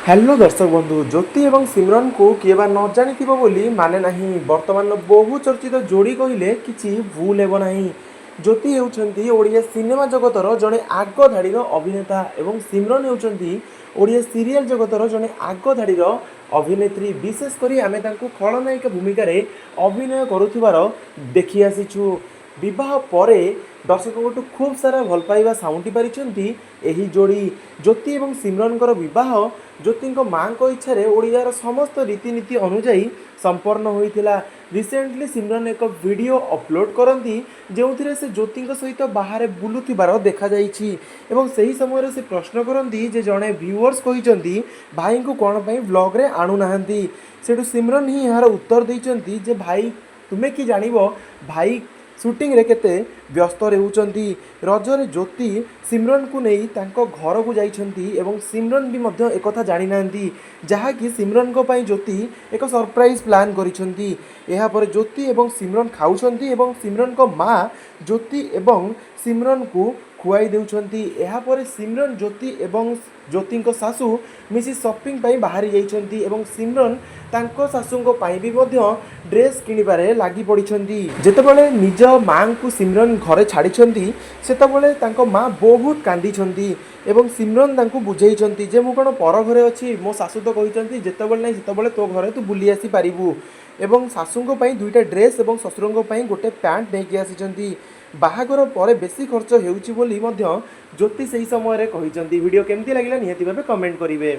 Hello ଦର୍ଶକ ବନ୍ଧୁ, ଜ୍ୟୋତି ଏବଂ ସିମରନକୁ କିଏ ବା ନ ଜାଣିଥିବ ବୋଲି ମାନେ ନାହିଁ। ବର୍ତ୍ତମାନର ବହୁ ଚର୍ଚ୍ଚିତ ଯୋଡ଼ି କହିଲେ କିଛି ଭୁଲ ହେବ ନାହିଁ। ଜ୍ୟୋତି ହେଉଛନ୍ତି ଓଡ଼ିଆ ସିନେମା ଜଗତର ଜଣେ ଆଗ ଧାଡ଼ିର ଅଭିନେତା ଏବଂ ସିମରନ ହେଉଛନ୍ତି ଓଡ଼ିଆ ସିରିଏଲ ଜଗତର ଜଣେ ଆଗ ଧାଡ଼ିର ଅଭିନେତ୍ରୀ। ବିଶେଷ କରି ଆମେ ତାଙ୍କୁ ଖଳନାୟିକା ଭୂମିକାରେ ଅଭିନୟ କରୁଥିବାର ଦେଖି ଆସିଛୁ। ବିବାହ ପରେ ଦର୍ଶକଙ୍କଠୁ ଖୁବ୍ ସାରା ଭଲ ପାଇବା ସାଉଁଟି ପାରିଛନ୍ତି ଏହି ଯୋଡ଼ି। ଜ୍ୟୋତି ଏବଂ ସିମରନଙ୍କର ବିବାହ ଜ୍ୟୋତିଙ୍କ ମାଆଙ୍କ ଇଚ୍ଛାରେ ଓଡ଼ିଆର ସମସ୍ତ ରୀତିନୀତି ଅନୁଯାୟୀ ସମ୍ପନ୍ନ ହୋଇଥିଲା। ରିସେଣ୍ଟଲି ସିମରନ ଏକ ଭିଡ଼ିଓ ଅପଲୋଡ଼ କରନ୍ତି, ଯେଉଁଥିରେ ସେ ଜ୍ୟୋତିଙ୍କ ସହିତ ବାହାରେ ବୁଲୁଥିବାର ଦେଖାଯାଇଛି ଏବଂ ସେହି ସମୟରେ ସେ ପ୍ରଶ୍ନ କରନ୍ତି ଯେ ଜଣେ ଭିଉଅର୍ସ କହିଛନ୍ତି, ଭାଇଙ୍କୁ କ'ଣ ପାଇଁ ବ୍ଲଗ୍ରେ ଆଣୁନାହାନ୍ତି? ସେଠୁ ସିମରନ ହିଁ ଏହାର ଉତ୍ତର ଦେଇଛନ୍ତି ଯେ ଭାଇ, ତୁମେ କି ଜାଣିବ ଭାଇ ସୁଟିଂରେ କେତେ ବ୍ୟସ୍ତ ରହୁଛନ୍ତି। ରଜରେ ଜ୍ୟୋତି ସିମରନକୁ ନେଇ ତାଙ୍କ ଘରକୁ ଯାଇଛନ୍ତି ଏବଂ ସିମରନ ବି ମଧ୍ୟ ଏକଥା ଜାଣିନାହାନ୍ତି, ଯାହାକି ସିମରନଙ୍କ ପାଇଁ ଜ୍ୟୋତି ଏକ ସରପ୍ରାଇଜ୍ ପ୍ଲାନ୍ କରିଛନ୍ତି। ଏହାପରେ ଜ୍ୟୋତି ଏବଂ ସିମରନ ଖାଉଛନ୍ତି ଏବଂ ସିମରନଙ୍କ ମା ଜ୍ୟୋତି ଏବଂ ସିମରନକୁ ଖୁଆଇ ଦେଉଛନ୍ତି। ଏହାପରେ ସିମରନ, ଜ୍ୟୋତି ଏବଂ ଜ୍ୟୋତିଙ୍କ ଶାଶୁ ମିଶି ସପିଂ ପାଇଁ ବାହାରି ଯାଇଛନ୍ତି ଏବଂ ସିମରନ ତାଙ୍କ ଶାଶୁଙ୍କ ପାଇଁ ବି ମଧ୍ୟ ଡ୍ରେସ୍ କିଣିବାରେ ଲାଗି ପଡ଼ିଛନ୍ତି। ଯେତେବେଳେ ନିଜ ମାଆଙ୍କୁ ସିମରନ ଘରେ ଛାଡ଼ିଛନ୍ତି, ସେତେବେଳେ ତାଙ୍କ ମା ବହୁତ କାନ୍ଦିଛନ୍ତି ଏବଂ ସିମରନ ତାଙ୍କୁ ବୁଝେଇଛନ୍ତି ଯେ ମୁଁ କ'ଣ ପର ଘରେ ଅଛି? ମୋ ଶାଶୁ ତ କହିଛନ୍ତି, ଯେତେବେଳେ ନାହିଁ ସେତେବେଳେ ତୋ ଘରେ ତୁ ବୁଲି ଆସିପାରିବୁ। ଏବଂ ଶାଶୁଙ୍କ ପାଇଁ ଦୁଇଟା ଡ୍ରେସ୍ ଏବଂ ଶ୍ୱଶୁରଙ୍କ ପାଇଁ ଗୋଟେ ପ୍ୟାଣ୍ଟ ନେଇକି ଆସିଛନ୍ତି। ବାହାଘର ପରେ ବେଶୀ ଖର୍ଚ୍ଚ ହେଉଛି ବୋଲି ମଧ୍ୟ ଜ୍ୟୋତି ସେହି ସମୟରେ କହିଛନ୍ତି। ଭିଡ଼ିଓ କେମିତି ଲାଗିଲା, ନିହାତି ଭାବେ କମେଣ୍ଟ କରିବେ।